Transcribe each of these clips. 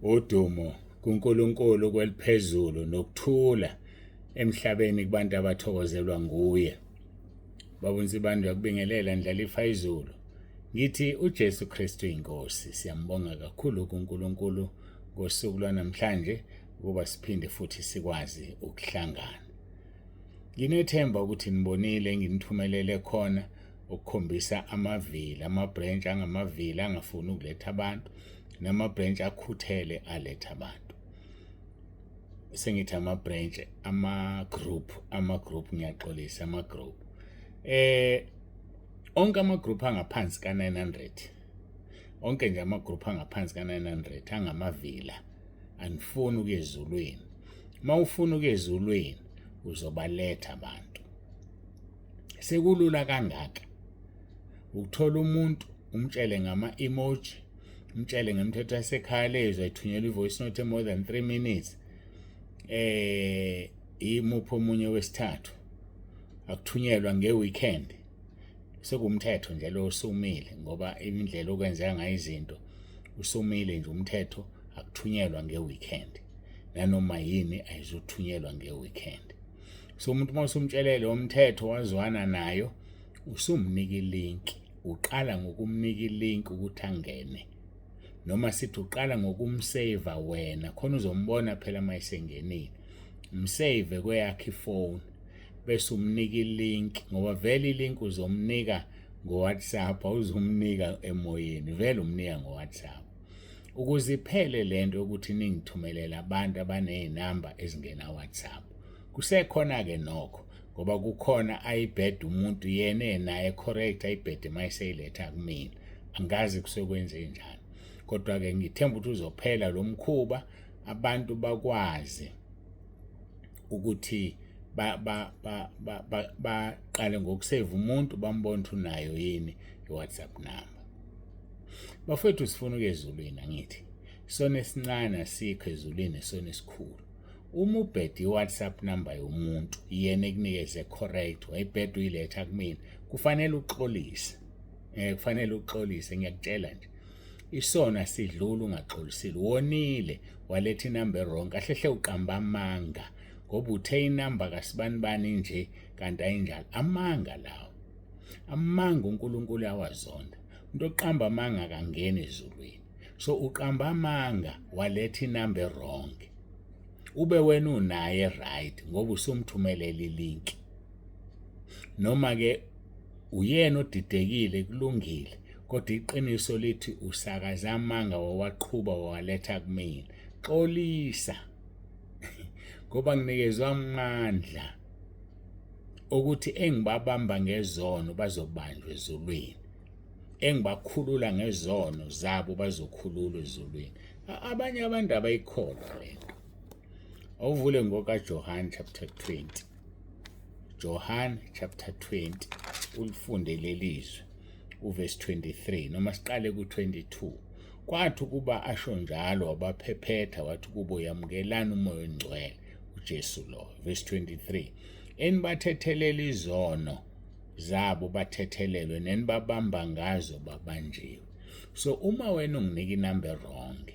Udumo kuNkulunkulu kweliphezulu nokuthula emhlabeni kubantu abathokozelwa nguye. Baba uNsibande uyakubingelela ndlalifa izulu. Ngithi uJesu Kristu inkosi. Siyambonga kakhulu kuNkulunkulu ngosuku lwanamhlanje ukuba siphinde futhi sikwazi ukuhlangana. Nginethemba ukuthi nibonile enginithumelele khona okukhombisa amavila, ama-branch angamavila angafuni ukuletha abantu nama-branch akhuthele aletha abantu. Sengithi ama-branch, ama-group, ama-group ngiyaxolisa, ama-group. Onke ama-group angaphansi ka-900, onke nje ama-group angaphansi ka-900 angamavila, anifuni ukuya ezulwini. Uma ufuna ukuya ezulwini uzobaletha abantu. Sekulula kangaka ukuthola umuntu umtshele ngama-emoji, umtshele ngemithetho yasekhaya lezwa ithunyelwa i-voice note more than 3 minutes. Imuphi omunye wesithathu akuthunyelwa nge-weekend. Sekumthetho nje lo usumile ngoba indlela okwenzeka ngayo izinto usumile nje umthetho, akuthunyelwa nge-weekend, nanoma yini ayizuthunyelwa nge-weekend. So umuntu uma usumtshelele umthetho wazwana nayo, usumnika ilink, uqala ngokumnika ilink ukuthi angene, noma sithi uqala ngokumsave wena khona uzombona phela uma esengenile, msave kweyakhe ifoni bese umnika ilink, ngoba vele ilink uzomnika ngo-WhatsApp, awuzumnika emoyeni, vele umnika ngo-WhatsApp. Ukuze iphele lento yokuthi ningithumelela abantu abaney'namba ezingena WhatsApp. Kusekhona-ke nokho ngoba kukhona ayibhede umuntu yena enaye correct, ayibhede uma eseyiletha kumina, angazi kusekwenze njani. Kodwa-ke ngithemba ukuthi uzophela lo mkhuba, abantu bakwazi ukuthi baqale ngokuseva umuntu, bambone ukuthi unayo yini i-WhatsApp number. Bafowethu, sifuna ukuya ezulwini, angithi isona esincane asikho ezulwini, isona esikhulu. Uma ubhede i-WhatsApp number yomuntu yena ekunikeze correct, wayibheda uyiletha kumina, kufanele uxolise. Kufanele uxolise, ngiyakutshela nje. Isona sidlula ungaxolisile, wonile waletha inamba wrong, kahle hle uqamba amanga ngoba uthe inamba kasibanibani nje kanti ayinjalo. Amanga lawo, amanga uNkulunkulu uyawazonda. Umuntu oqamba amanga akangeni ezulwini. So uqamba amanga waletha inamba wrong, ube wena unaye right ngoba usumthumelela ilink, noma ke uyena odidekile, kulungile, kodwa iqiniso lithi usakaza amanga wawaqhuba wawaletha kumina. Xolisa ngoba nginikezwa amandla ukuthi engibabamba ngezono bazobanjwa ezulwini, engibakhulula ngezono zabo bazokhululwa ezulwini. Abanye abantu abayikholwa lento. Awuvule ngokaJohn chapter 20, John chapter 20, ulifunde lelizwi uverse 23 noma siqale ku-22. Kwathi ukuba asho njalo wabaphephetha, wathi kubo, yamukelani uMoya oNgcwele. uJesu lo, verse 23, enibathethelela izono zabo bathethelelwe, nenibabamba ngazo babanjiwe. So uma wena unginika inumber wrong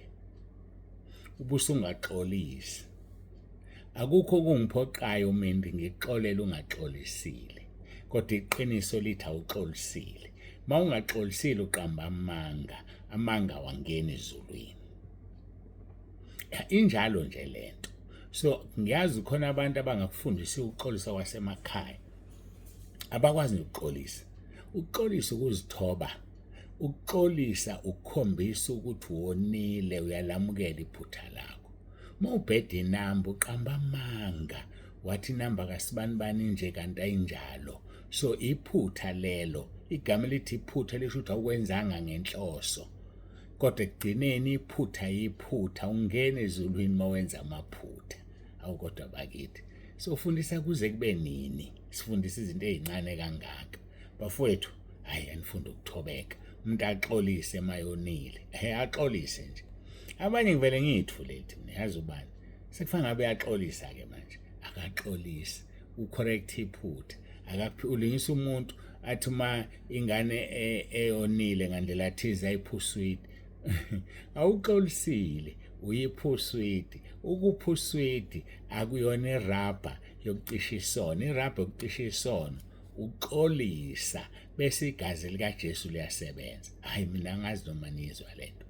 ubusungaxolisi, akukho okungiphoqayo mina ngikuxolela ungaxolisile, kodwa iqiniso lithi awuxolisile. Uma ungaxolisile uqamba amanga, amanga wangena ezulwini. Injalo nje lento. So ngiyazi khona abantu abangakufundisi ukuxolisa kwasemakhaya, abakwazi ukuxolisa. Ukuxolisa ukuzithoba, ukuxolisa ukukhombisa ukuthi wonile, uyalamukela iphutha lakho. Uma ubheda inamba uqamba amanga, wathi inamba kasibanibani nje kanti ayinjalo. So iphutha lelo, igama elithi iphutha lisho ukuthi awukwenzanga ngenhloso, kodwa ekugcineni iphutha yiphutha, ungena ezulwini uma wenza amaphutha. Awu kodwa bakithi, sofundisa kuze kube nini? Sifundisa izinto ey'ncane kangaka bafowethu. Hhayi, anifunde ukuthobeka, umuntu axolise mayonile, he axolise nje. Abanye ngivele ngiyithule thi mina, yazi ubani sekufanele ngabe uyaxolisa-ke manje, akaxolisi, ucorrect iphutha, akaphi ulungisa umuntu athi uma ingane eyonile ngandlela thize ayiphuswini, awuxolisile, Uyipha uswidi. Ukupha uswidi akuyona irabha yokucisha isono. Irabha yokucisha isono uxolisa bese igazi likaJesu liyasebenza. Hayi, mina angazi noma nizwa lento.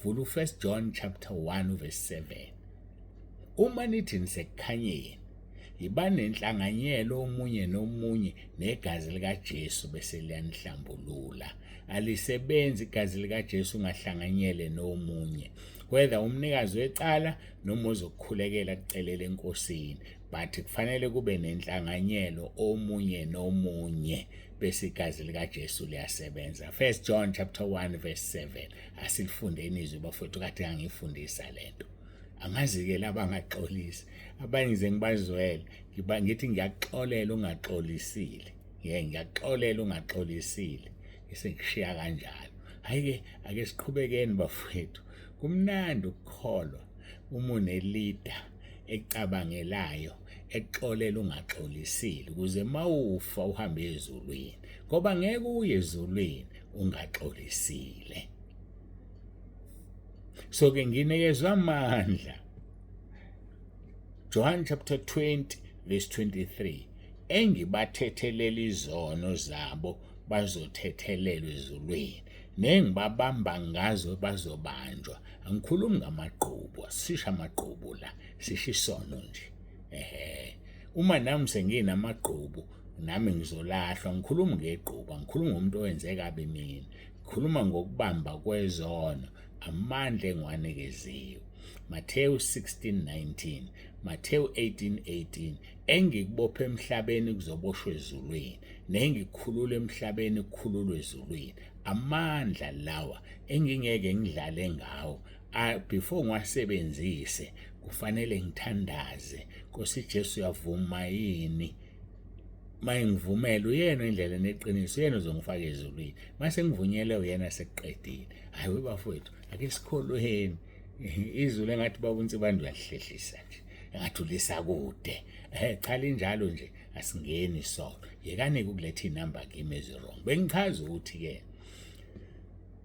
Vula u-1 John chapter 1 verse 7. Uma nithi nisekukhanyeni, yiba nenhlanganyelo omunye nomunye, negazi likaJesu bese liyanihlambulula. Alisebenzi igazi likaJesu ungahlanganyele nomunye, whether umnikazi wecala noma ozokukhulekela kucelela enkosini, but kufanele kube nenhlanganyelo omunye nomunye bese igazi likaJesu liyasebenza. 1 John chapter 1 verse 7. Asilifundeni izwi, bafowethu. Kade ngangifundisa lento, angazi-ke laba angaxolisi abanye, ngize ngibazwele. Ngiba ngithi ngiyakuxolela ungaxolisile, ye, ngiyakuxolela ungaxolisile, ngisekushiya kanjalo. Hhayi-ke, ake siqhubekeni, bafowethu. Kumnandi ukukholwa uma une-leader ecabangelayo, exolela ungaxolisile, ukuze mawufa uhambe ezulwini, ngoba ngeke uye ezulwini ungaxolisile. So ke nginikezwa amandla. John chapter 20 verse 23: engibathethelela izono zabo bazothethelelwa ezulwini, nengibabamba ngazo bazobanjwa. Angikhulumi ngamagqubu, asisho amagqubu la, sisho isono nje. Ehe, uma nami senginamagqubu, nami ngizolahlwa. Ngikhuluma ngegqubu, angikhulumi ngomuntu owenze kabi. Mina ngikhuluma ngokubamba kwezono, amandla engiwanikeziwe. Matthew 16:19, Matthew 18:18: engikubophe emhlabeni kuzoboshwa ezulwini, nengikukhulula emhlabeni kukhululwe ezulwini. Amandla lawa engingeke ngidlale ngawo. Before ngiwasebenzise kufanele ngithandaze: Nkosi Jesu, uyavuma yini mayengivumela? Uyena indlela neqiniso, uyena uzongifaka ezulwini. Mase ngivunyelwe uyena, sekuqedile. Hayi we bafowethu, ake sikholweni izulu. Engathi baba uNsibande uyalihlehlisa nje, engathi ulisa kude. Cha, linjalo nje, asingeni sona. Yekani ukuletha inamba kimi ezi-wrong. Bengichaza ukuthi-ke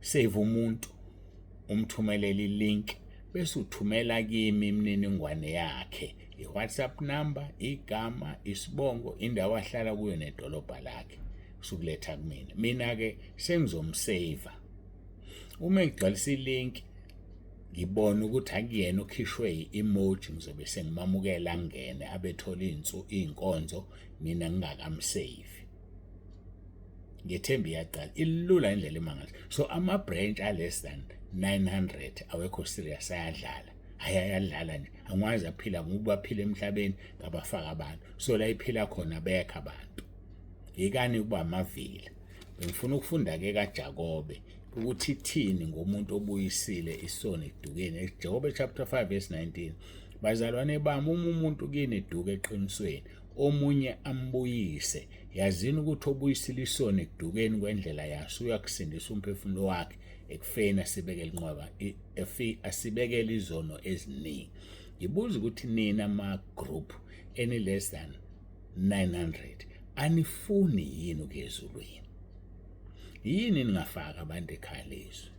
save umuntu, umthumelela i-link, bese uthumela kimi imininingwane yakhe, i-WhatsApp number, igama, isibongo, indawo ahlala kuyo nedolobha lakhe, usukuletha kumina. Mina-ke sengizomseva. Uma ngigcwalisa i-link, ngibona ukuthi akuyena okhishwe i-emoji, ngizobe sengimamukela, angene, abethola iy'nkonzo mina ngingakamsave. Ngethemba iyaqala, ilula indlela emangalisa. So ama-branch a-less than 900 awekho serious, ayadlala. Hhayi, ayadlala nje, angikwazi aphila ngokuba aphila emhlabeni ngabafaka abantu. So la iphila khona bekho abantu. Yekani ukuba amavila. Bengifuna ukufunda-ke kaJakobe ukuthi ithini ngomuntu obuyisile isono ekudukeni. Jakobe chapter 5 verse 19: bazalwane bami, uma umuntu kini eduka eqinisweni, omunye ambuyise, yazini ukuthi obuyisile isono ekudukeni kwendlela yaso uyakusindisa umphefumulo wakhe ekufeni, asibekele inqwaba, asibekele izono eziningi. Ngibuza ukuthi nina ama-group any less than 900 anifuni yini ukuya ezulwini? Yini ningafaka abantu ekhaya lezwi?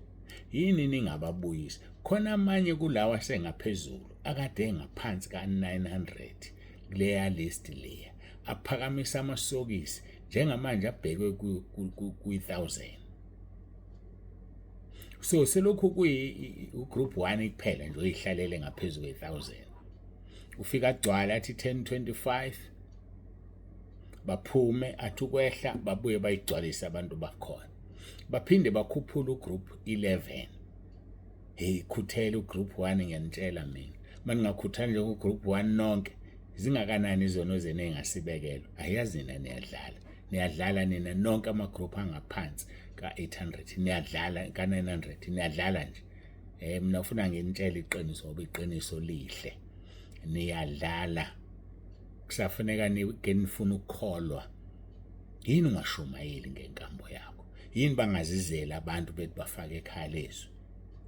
Yini ningababuyisi? Khona amanye kulawa sengaphezulu akade engaphansi ka-900 kuleya list leya, aphakamisa amasokisi, njengamanje abhekwe kwi-1000. So selokhu kuyi ugroup 1 kuphela nje oyihlalele ngaphezu kwe-1000. Ufika agcwala, athi 1025, baphume, athi ukwehla, babuye bayigcwalise abantu bakhona, baphinde bakhuphule ugroup 11. Hey, khuthele ugroup 1, ngiyanitshela mina. Maningakhuthali nje kugroup 1 nonke, zingakanani izono zenu engasibekelwa? Ayazi nina niyadlala, niyadlala nina nonke ama-group angaphansi ka-800, niyadlala, ka-900, niyadlala nje. Mina ufuna nginitshele iqiniso ngoba iqiniso lihle. Niyadlala, kusafuneka ke nifuna ukukholwa. Yini ungashumayeli ngenkambo yakho? Yini bangazizeli abantu bethi bafake ekhaya lezwi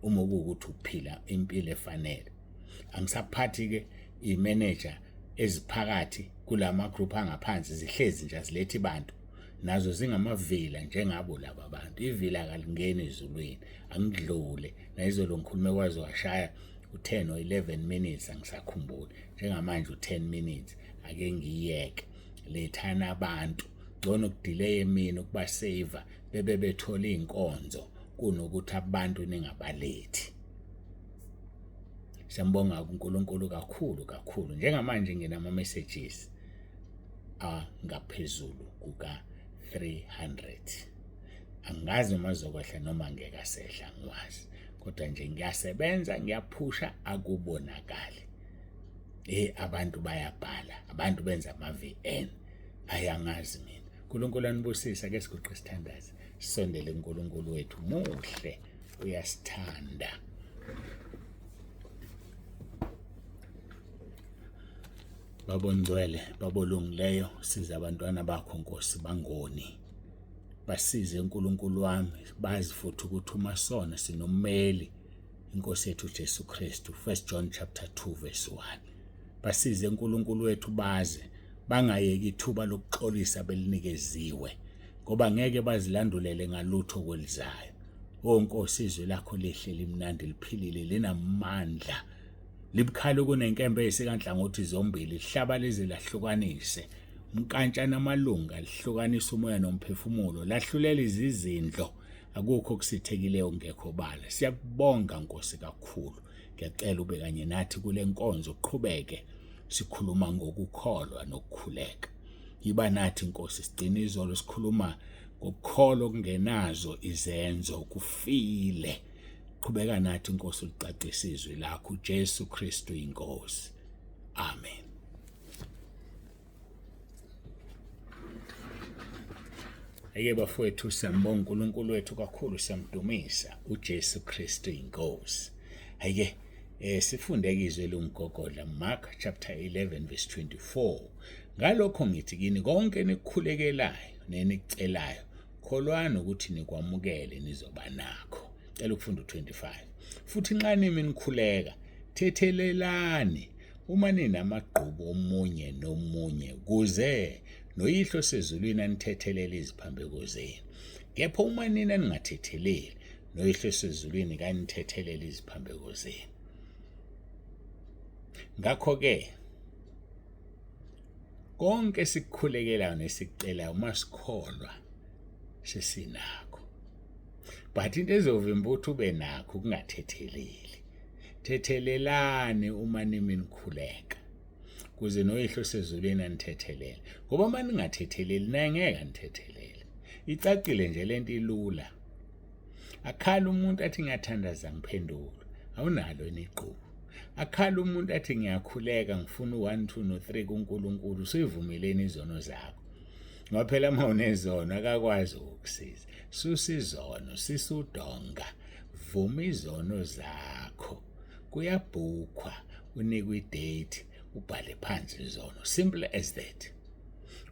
uma kuwukuthi uphila impilo efanele? Angisaphathi ke i-manager eziphakathi kulama group angaphansi, zihlezi nje azilethi bantu, nazo zingamavila njengabo laba bantu. Ivila kalingeni ezulwini. Angidlule nayizolo, ngikhulume kwaze washaya U-10 or 11 minutes angisakhumbuli. Njengamanje u-10 minutes ake ngiyeke. Lethana abantu. Ngcono kudelay mina ukubasave bebe bethola izinkonzo kunokuthi abantu ningabalethi. Siyambonga uNkulunkulu kakhulu kakhulu. Njengamanje nginama messages angaphezulu kuka 300. Angazi noma azokwehla noma ngeke asehla ngiwazi. Kodwa nje ngiyasebenza ngiyaphusha akubonakali. Eh abantu bayabhala, abantu benza ama VN. Ayangazi mina. uNkulunkulu anibusise ake siguqe sithandaze. Sisondele kuNkulunkulu wethu muhle uyasithanda. Baba ongcwele, baba olungileyo, siza abantwana bakho Nkosi bangoni. Basize uNkulunkulu wami, bazi futhi ukuthi uma sona sinommeli inkosi yethu Jesu Kristu. 1 John chapter 2 verse 1. Basize uNkulunkulu wethu bazi bangayeki ithuba lokuxolisa belinikeziwe ngoba ngeke bazilandulele ngalutho kwelizayo. O Nkosi, izwi lakho lihle limnandi liphilile linamandla libukhali kunenkemba eyisikanhlangothi zombili lihlaba lize lahlukanise umkantsha namalunga lihlukanisa umoya nomphefumulo lahlulela izizindlo akukho okusithekile okungekho bala siyakubonga Nkosi kakhulu ngiyacela ube kanye nathi kule nkonzo uqhubeke sikhuluma ngokukholwa nokukhuleka yiba nathi Nkosi sigcina izolo sikhuluma ngokukholwa okungenazo izenzo kufile qhubeka nathi Nkosi ulicacise izwi lakho uJesu Kristu inkosi amen. Eke bafowethu siyambonga uNkulunkulu wethu kakhulu siyamdumisa uJesu Kristu inkosi. Hayike sifunde izwi elungugogodla Mark chapter 11 verse 24. Ngalokho ngithi kini konke nikukhulekelayo nenikucelayo kholwani ukuthi nikwamukele nizoba nakho. Cela ukufunda u25. Futhi nxa nimi nikhuleka thethelelani uma ninamagqubu omunye nomunye kuze noyihlo osezulwini anithethelele iziphambeko zenu. Kepha uma nina ningathetheleli noyihlo osezulwini kanithethelele iziphambeko zenu. Ngakho-ke konke esikukhulekelayo nesikucelayo uma sikholwa sesinakho. But into ezovimba ukuthi ube nakho ukungathetheleli. Thethelelani uma nimi nikhuleka kuze noyihlo osezulwini anithethelele ngoba uma ningathetheleli naye ngeke anithethelele. Icacile nje lento ilula. Akhala umuntu athi ngiyathandaza ngiphendula awunalo yini igqubu. Akhala umuntu athi ngiyakhuleka ngifuna u-1 2 no-3 kuNkulunkulu usuyivumeleni izono zakho. Ngoba phela uma unezono akakwazi ukukusiza. Susa izono, sisa udonga, vuma izono zakho. Kuyabhukhwa, unikwe idate, ubhale phansi izono. Simple as that.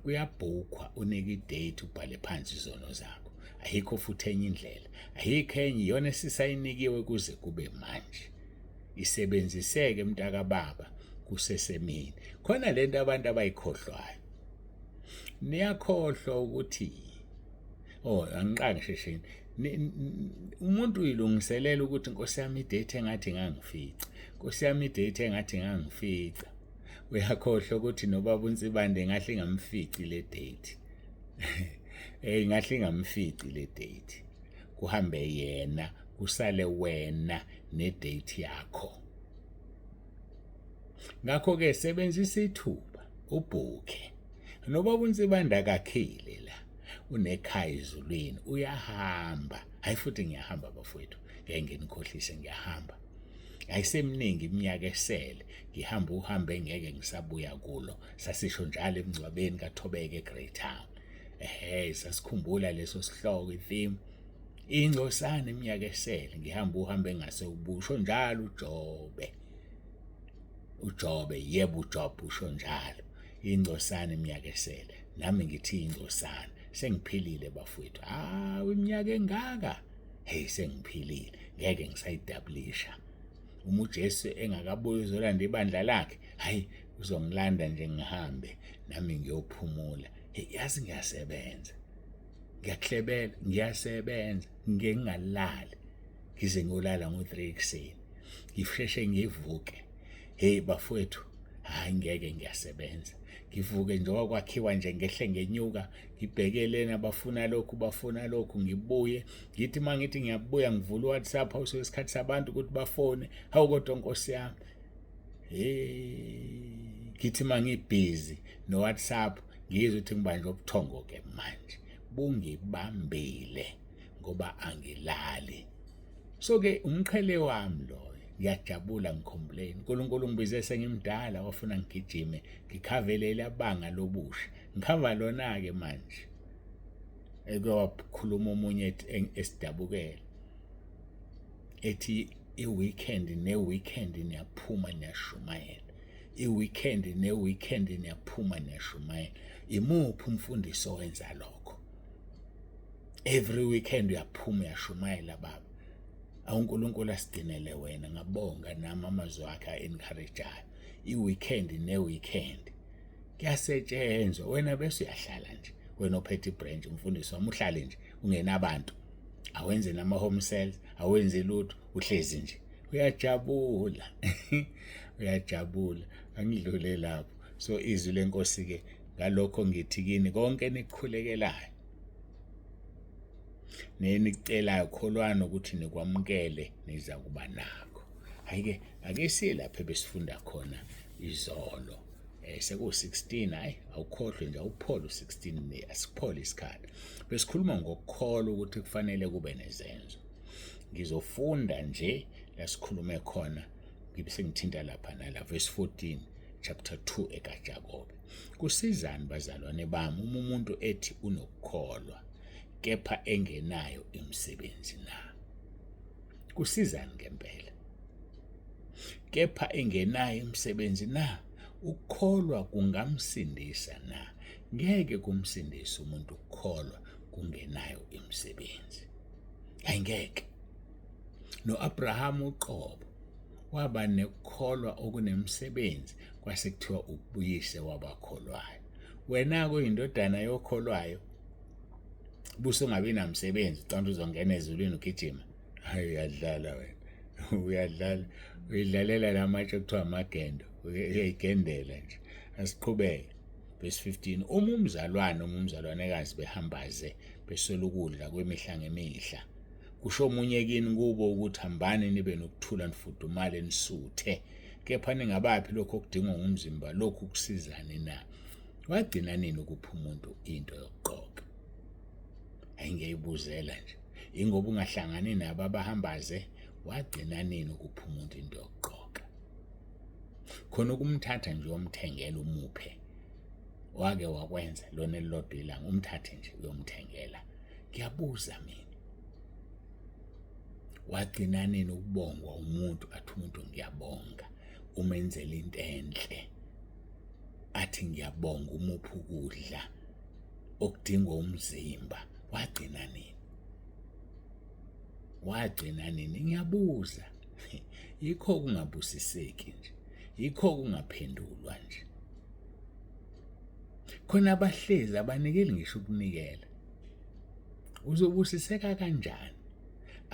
Kuyabhukhwa, unikwe idate, ubhale phansi izono zakho. Ayikho futhi enye indlela. Ayikho enye iyona esisayinikiwe kuze kube manje. Isebenziseke mntakababa kusesemini. Khona lento abantu abayikhohlwayo. Niyakhohlwa ukuthi oh angiqali ngishesheni umuntu uyilungiselela ukuthi Nkosi yami idate engathi ngangifica Nkosi yami idate engathi ngangifica uyakhohlwa ukuthi nobaba uNsibande ngahle ngamfici le date eh ngahle ngamfici le date kuhambe yena kusale wena ne date yakho. Ngakho-ke sebenzisa ithuba ubhukhe. Nobaba uNsibande akakhile la unekhaya ezulwini uyahamba. Hayi futhi ngiyahamba bafowethu, ngeke nginikhohlise ngiyahamba. Ayisemningi iminyaka esele ngihamba uhambe ngeke ngisabuya kulo. Sasisho njalo emngcwabeni kaThobeka eGreytown. Ehhe sasikhumbula leso sihloko i-theme. Ingcosana iminyaka esele ngihamba uhambe engase ubusho njalo uJobe. uJobe yebo uJob usho njalo ingcosana iminyaka esele nami ngithi ingcosana sengiphilile bafowethu hawu iminyaka engaka hey sengiphilile ngeke ngisayidabulisha uma uJesu engakabuyi uzolanda ibandla lakhe hayi uzongilanda nje ngihambe nami ngiyophumula hey yazi ngiyasebenza ngiyakuhlebela ngiyasebenza ngike ngingalali ngize ngiyolala ngo-3 ekuseni. Ngisheshe ngivuke. Hey bafowethu, hayi ngeke ngiyasebenza. Ngivuke njengoba kwakhiwa nje ngehle ngenyuka ngibheke lena bafuna lokhu bafuna lokhu ngibuye ngithi uma ngithi ngiyabuya ngivula uWhatsApp awusuke isikhathi sabantu ukuthi bafone hawu kodwa nkosi yami hey ngithi uma ngibhizi no-WhatsApp ngizwe ukuthi ngibanjwe ubuthongo ke manje bungibambile ngoba angilali so ke umqhele wami loyo ngiyajabula ngicomplain uNkulunkulu ngibize sengimdala wafuna ngigijime ngikhavelele abanga lobusha ngikhava lona ke manje eke wakhuluma omunye esidabukela ethi i-weekend ne-weekend niyaphuma niyashumayela i-weekend ne-weekend niyaphuma niyashumayela imuphi umfundisi owenza lokho every weekend uyaphuma uyashumayela baba awuNkulunkulu asigcinele wena ngabonga nami amazwi akhe a-encourageayo i-weekend ne-weekend kuyasetshenzwa wena bese uyahlala nje wena ophethe ibranch umfundisi wami uhlale nje ungenabantu awenze nama-home cells awenze lutho uhlezi nje uyajabula uyajabula angidlule lapho so izwi lenkosi-ke ngalokho ngithi kini konke enikhulekelayo nenikucelayo kholwani ukuthi nikwamukele niza kuba nakho hhayi-ke ake siye lapho ebesifunda khona izolo eh seku-16 hayi awukhohlwe nje awuphole u-16 asiphole isikhathi besikhuluma ngokukholwa ukuthi kufanele kube nezenzo ngizofunda nje la sikhulume khona ngibe sengithinta lapha nala verse 14 chapter 2 ekaJakobe kusizani bazalwane bami uma umuntu ethi unokukholwa kepha engenayo imisebenzi na kusizani ngempela kepha engenayo imisebenzi na ukukholwa kungamsindisa na ngeke kumsindise umuntu ukukholwa kungenayo imisebenzi ayingeke noAbraham uqobo waba nekukholwa okunemsebenzi kwase kuthiwa ubuyise wabakholwayo wena kuyindodana yokholwayo busungabi namsebenzi ucanda uzongena ezulwini ugijima hayi uyadlala wena uyadlala uyidlalela la matshe kuthiwa amagendo uyayigendela nje asiqhubeke verse 15 uma umzalwane uma umzalwanekazi behambaze beswela ukudla kwemihla ngemihla kusho omunye kini kubo ukuthi hambani nibe nokuthula nifudumale nisuthe kepha ningabaphi lokho okudingwa ngumzimba lokhu kusizani na wagcina nini ukupha umuntu into yokugqoka ayingeyibuzela nje ingoba ungahlangani nabo abahambaze wagcina nini ukupha umuntu into yokugqoka khona ukumthatha nje uyomthengela umuphe wake wakwenza lona elilodwa ilanga umthathe nje uyomthengela ngiyabuza mina wagcina nini ukubongwa umuntu athi umuntu ngiyabonga umenzela into enhle athi ngiyabonga umuphi ukudla okudingwa umzimba wagcina nini wagcina nini ngiyabuza yikho kungabusiseki nje yikho kungaphendulwa nje khona abahlezi abanikeli ngisho ukunikela uzobusiseka kanjani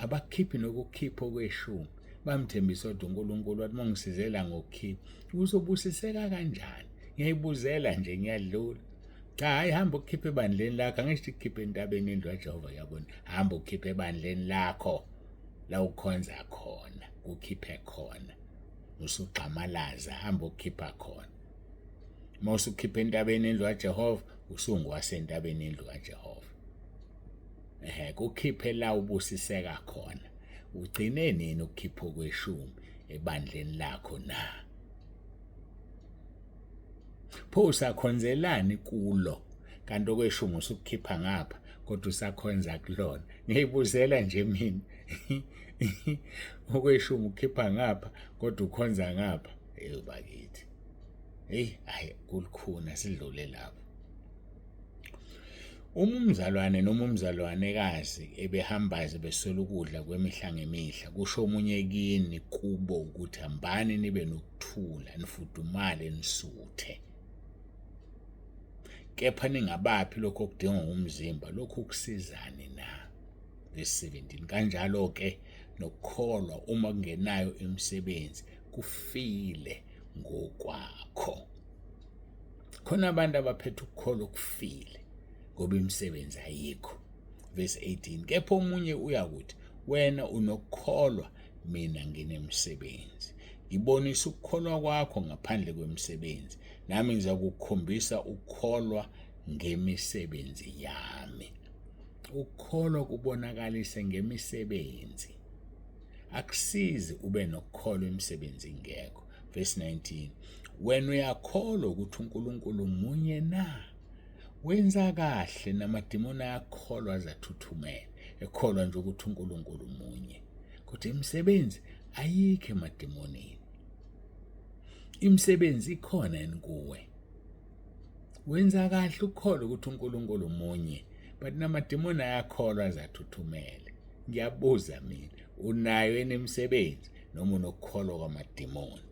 abakhiphi nokukhipha okweshumi bamthembisa kodwa uNkulunkulu wathi mangisizela ngokukhipha uzobusiseka kanjani ngiyayibuzela nje ngiyadlula cha hayi hamba ukukhipha ebandleni lakho angisho ukukhipha entabeni indlu kaJehova yabona hamba ukukhipha ebandleni lakho la ukhonza khona kukhiphe khona usugxamalaza hamba ukukhipha khona uma usukhipha entabeni indlu kaJehova usungowasentabeni indlu kaJehova ehe kukhiphe la ubusiseka khona ugcine nini ukukhipha okweshumi ebandleni lakho na pho usakhonzelani kulo kanti okweshumi usukukhipha ngapha kodwa usakhonza kulona ngiyibuzela nje mina okweshumi ukhipha ngapha kodwa ukhonza ngapha eyo bakithi hey hayi kulukhuna sidlule lapho Uma umzalwane noma umzalwanekazi ebehambaze beswela ukudla kwemihla ngemihla, kusho omunye kini kubo ukuthi hambani nibe nokuthula, nifudumale, nisuthe. Kepha ningabaphi lokho okudingwa ngumzimba, lokhu kusizani na? Verse 17. Kanjalo-ke Nokukholwa uma kungenayo imisebenzi kufile ngokwakho. Khona abantu abaphethe ukukholwa okufile ngoba imisebenzi ayikho. Verse 18, kepha omunye uyakuthi, wena unokukholwa, mina nginemisebenzi. Ngibonisa ukukholwa kwakho ngaphandle kwemisebenzi, nami ngizakukhombisa ukukholwa ngemisebenzi yami. Ukukholwa kubonakalise ngemisebenzi. Akusizi ube nokukholwa imisebenzi ingekho. Verse 19, wena uyakholwa ukuthi uNkulunkulu munye na? Wenza kahle, namadimoni ayakholwa azathuthumele, ekholwa nje ukuthi uNkulunkulu munye. Kodwa imisebenzi ayikho emadimonini. Imisebenzi ikhona yini kuwe? Wenza kahle ukukholwa ukuthi uNkulunkulu munye, but namadimoni ayakholwa azathuthumele. Ngiyabuza mina, unayo yini imisebenzi noma unokukholwa kwamadimoni?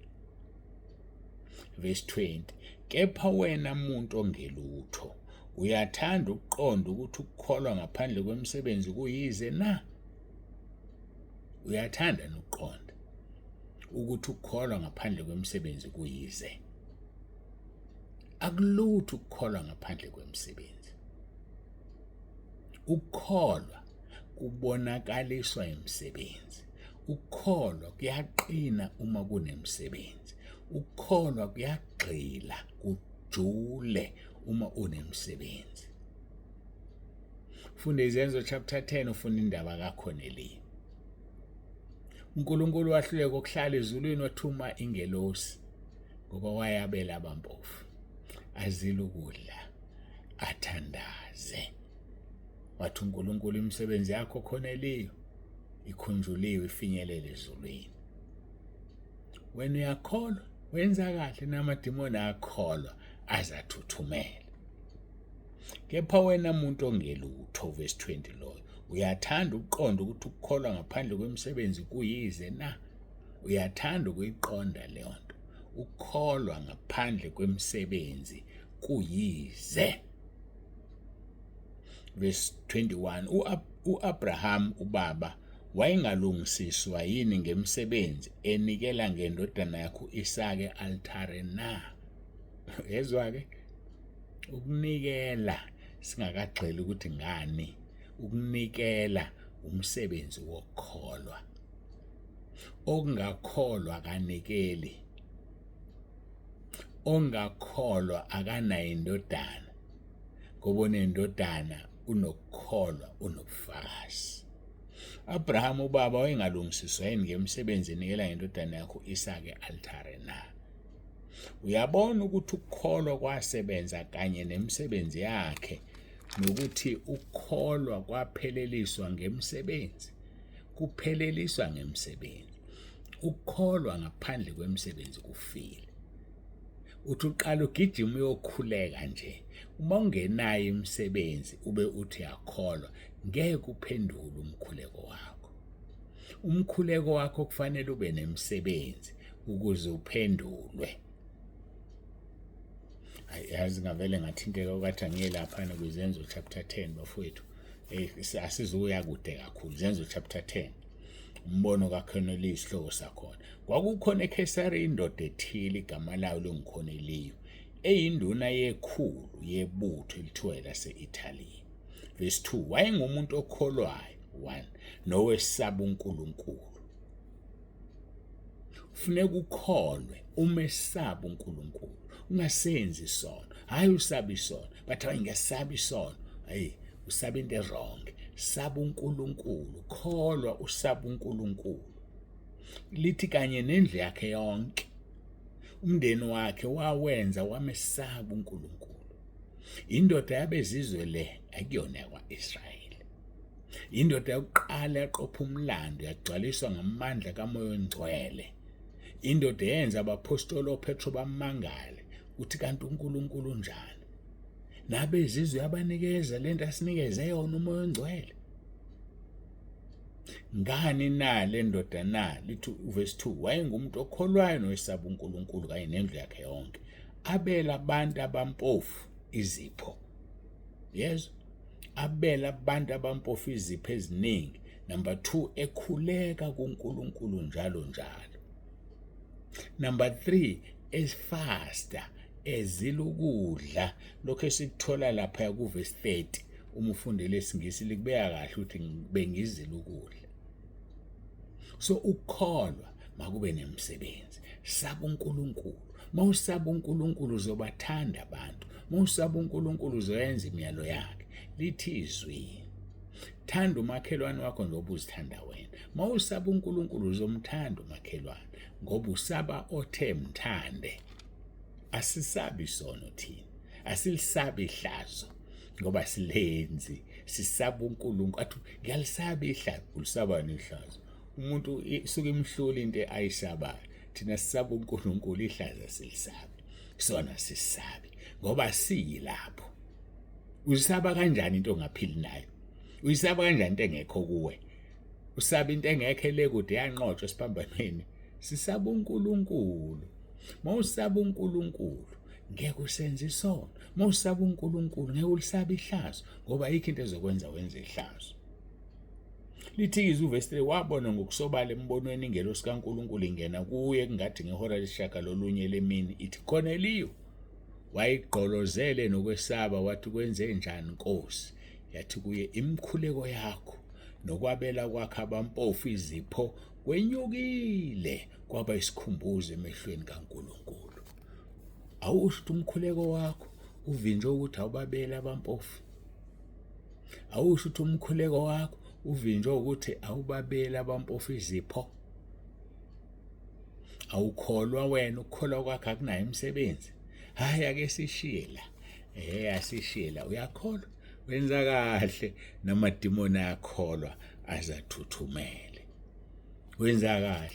Verse 20, kepha wena muntu ongelutho, uyathanda ukuqonda ukuthi ukukholwa ngaphandle kwemisebenzi kuyize na? Uyathanda nokuqonda ukuthi ukukholwa ngaphandle kwemisebenzi kuyize? Akulutho ukukholwa ngaphandle kwemisebenzi. Ukukholwa kubonakaliswa imisebenzi. Ukukholwa kuyaqina uma kunemisebenzi. Ukukholwa kuyagxila kujule uma unemisebenzi. Funda Izenzo chapter 10 ufuna indaba kaKorneliyu. uNkulunkulu wahluleka ukuhlala ezulwini, wathuma ingelosi ngoba wayabela abampofu, azile ukudla, athandaze. Wathi uNkulunkulu, imisebenzi yakho Korneliyu ikhunjuliwe, ifinyelele ezulwini. Wena uyakholwa, wenza kahle, namadimoni ayakholwa azathuthumela. Kepha wena muntu ongelutho, verse 20 loyo, uyathanda ukuqonda ukuthi ukukholwa ngaphandle kwemisebenzi kuyize na? Uyathanda ukuyiqonda leyo nto? Ukukholwa ngaphandle kwemisebenzi kuyize. Verse 21, uAbraham ubaba wayengalungisiswa yini ngemisebenzi enikela ngendodana yakhe uIsake altare na? Yezwa ke, ukunikela singakagxili ukuthi ngani, ukunikela umsebenzi wokukholwa. Okungakholwa akanikeli, ongakholwa akanayo indodana, ngoba onendodana unokukholwa, unobufakazi. Abraham ubaba wayengalungisiswa yini ngemisebenzi enikela ngendodana yakho uIsake altare na? Uyabona ukuthi ukukholwa kwasebenza kanye nemisebenzi yakhe, nokuthi ukukholwa kwapheleliswa ngemisebenzi. Kupheleliswa ngemisebenzi. Ukukholwa ngaphandle kwemisebenzi kufile. Uthi uqala ugijima uyokhuleka nje, uma ungenayo imisebenzi ube uthi uyakholwa, ngeke uphendule umkhuleko wakho. Umkhuleko wakho kufanele ube nemisebenzi ukuze uphendulwe. Yazi ngavele ngathinteka kwathi angiye laphana kwiZenzo chapter 10 bafowethu. Asizukuya kude kakhulu. Zenzo chapter 10. Umbono kaKorneliyu isihloko sakhona. Kwakukhona eKhesari indoda ethile igama layo linguKorneliyu, eyinduna yekhulu yebutho elithiwa elase-Italy. Verse 2, wayengumuntu okholwayo, 1, nowesaba uNkulunkulu. Kufuneka ukholwe umesaba uNkulunkulu, ungasenzi isono. Hayi usaba isono, but hayi ngiyasaba isono. Hayi usaba into wrong. Saba uNkulunkulu, kholwa usaba uNkulunkulu. Lithi kanye nendlu yakhe yonke, umndeni wakhe wawenza wamesaba uNkulunkulu. Indoda yabezizwe le akuyona yakwa-Israyeli. Indoda yokuqala yaqopha umlando, yagcwaliswa ngamandla kaMoya oNgcwele. Indoda yenza abaphostoli oPetro bamangale ukuthi kanti uNkulunkulu unjani. Nabezizwe yabanikeza lento asinikeze yona uMoya oNgcwele. Ngani na le ndoda na? Lithi uverse 2, wayengumuntu okholwayo nowesaba uNkulunkulu kanye nendlu yakhe yonke. Abela abantu abampofu izipho. Yezwa? Abela abantu abampofu izipho eziningi. Number 2, ekhuleka kuNkulunkulu njalo njalo. Number 3, esifasta, ezila ukudla. Lokho esikuthola lapha kuvesi 30, uma ufundele isiNgisi likubeka kahle ukuthi bengizila ukudla. So ukukholwa makube nemisebenzi. Saba uNkulunkulu. Mawusaba uNkulunkulu uzobathanda abantu. Mawusaba uNkulunkulu uzoyenza imiyalo yakhe. Lithi izwi, thanda umakhelwane wakho njengoba uzithanda wena. Mawusaba uNkulunkulu uzomthanda umakhelwane ngoba usaba othe mthande. Asisabi isono thina, asilisabi ihlazo ngoba silenzi, sisaba uNkulunkulu. Athi ngiyalisaba ihlazo. Ulisaba nehlazo? Umuntu isuke imhlula into ayisabayo. Thina sisaba uNkulunkulu, ihlazo silisabi, sona sisabi ngoba siyilapho. Uyisaba kanjani into ongaphili nayo? Uyisaba kanjani into engekho kuwe? Usaba into engekho le kude yanqotshwa esiphambanweni. Sisaba uNkulunkulu. Mawusaba uNkulunkulu ngeke usenze isono. Mawusaba uNkulunkulu ngeke ulisabe ihlazo ngoba ayikho into ezokwenza wenze ihlazo. Lithi izwi uvesi 3, wabona ngokusobala embonweni ingelosi kaNkulunkulu ingena kuye kungathi ngehora lesishagalolunye lemini, ithi, Korneliyu. Wayigqolozele nokwesaba, wathi, Kwenze njani, Nkosi? Yathi kuye, Imikhuleko yakho nokwabela kwakho abampofu izipho kwenyukile kwaba isikhumbuzo emehlweni kaNkulunkulu. Awusho ukuthi umkhuleko wakho uvinjwe ukuthi awubabeli abampofu. Awusho ukuthi umkhuleko wakho uvinjwe ukuthi awubabeli abampofu izipho. Awukholwa wena, ukukholwa kwakho akunayo imisebenzi. Hhayi, ake sishiye la. Asishiye la. Uyakholwa, wenza kahle, namadimoni ayakholwa azathuthumele. Wenza kahle,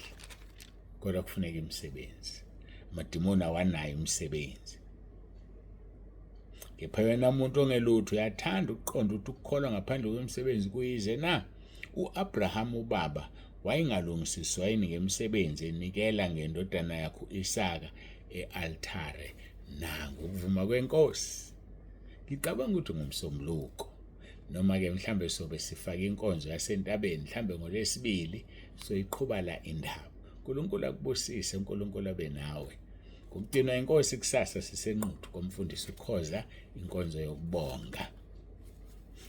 kodwa kufuneka imisebenzi. Amadimoni awanayo imisebenzi. Kepha wena muntu ongelutho uyathanda ukuqonda ukuthi ukukholwa ngaphandle kwemisebenzi kuyize na? U-Abrahama ubaba wayengalungisiswa yini ngemisebenzi enikela ngendodana yakhe u-Isaka e-altare na ngokuvuma kwenkosi? Ngicabanga ukuthi ngumsombuluko noma-ke mhlambe sobe sifake inkonzo yasentabeni mhlambe ngolwesibili soyiqhuba la indaba. uNkulunkulu akubusise, uNkulunkulu abe nawe. Ngokugcinwa inkosi kusasa sisenquthu komfundisi uKhoza inkonzo yokubonga.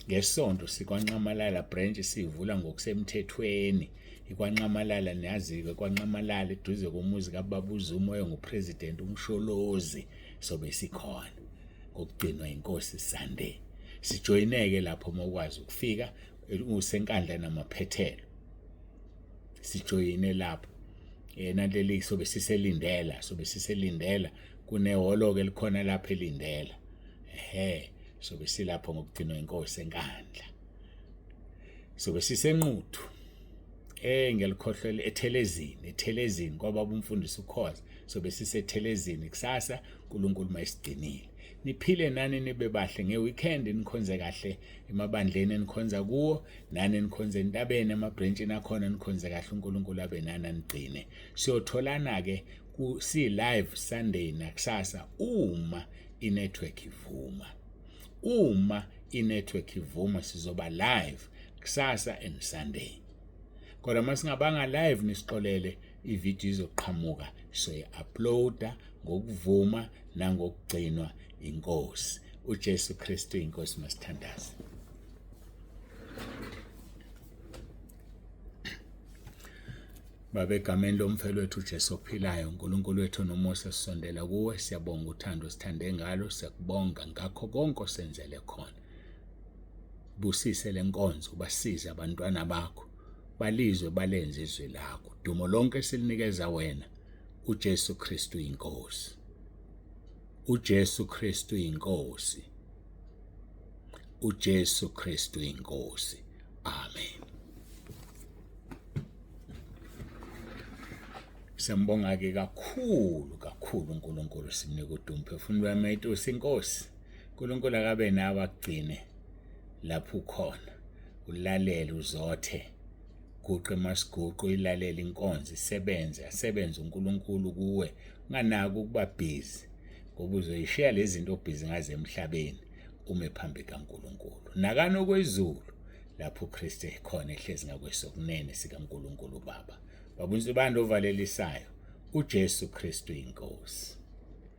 Ngesonto sikwaNxamalala branch sivula ngokusemthethweni. IkwaNxamalala niyazi-ke, kwaNxamalala eduze komuzi kababa uZuma oyengupresident uMsholozi, sobe sikhona ngokugcinwa inkosi Sunday. Sijoyineke lapho uma ukwazi ukufika useNkandla namaphethelo. Sijoyine lapho. Naleli sobe siselindela, sobe siselindela kunehholo-ke elikhona lapha elindela. Ehhe, sobe silapho ngokugcinwa inkosi eNkandla. Sobe sisenquthu. Ngiyalikhohlwa eThelezini, eThelezini kwababa umfundisi uKhoza. Sobe siseThelezini kusasa, uNkulunkulu mayisigcinile. Niphile nani nibe bahle ngeweekend, nikhonze kahle emabandleni enikhonza kuwo, nani nikhonze entabeni emabhrentshini akhona, nikhonze kahle, uNkulunkulu abe nani anigcine. Siyotholana ke ku si live Sunday nakusasa uma inetwork ivuma. Uma inetwork ivuma sizoba live kusasa and Sunday. Kodwa masingabanga live nisixolele, ivideo izoqhamuka soyi-uploada ngokuvuma nangokugcinwa inkosi uJesu Kristu inkosi. Masithandaze. Baba, egameni lomfelo wethu uJesu ophilayo, uNkulunkulu wethu nomusa, sisondela kuwe, siyabonga uthando sithande ngalo, siyakubonga ngakho konke osenzele khona. Busise lenkonzo, basize abantwana bakho, balizwe balenze izwi lakho. Dumo lonke silinikeza wena, uJesu Kristu inkosi. uJesu Kristu inkosi. uJesu Kristu inkosi. Amen. Siyambonga ke kakhulu kakhulu uNkulunkulu, simnika udumo. Phefumulo wami itusi inkosi. uNkulunkulu akabe nawe akugcine lapho ukhona. Ulalele uzothe. Guqe masiguqo ilalele inkonzo isebenze, asebenze uNkulunkulu kuwe. Unganaki ukuba busy ngoba uzoyishiya lezi zinto obhizi ngazo emhlabeni ume phambi kaNkulunkulu. Nakani okwezulu. lapho uKristu ekhona ehlezi ngakwesokunene sikaNkulunkulu uBaba. Baba uNsibande ovalelisayo, uJesu Kristu inkosi.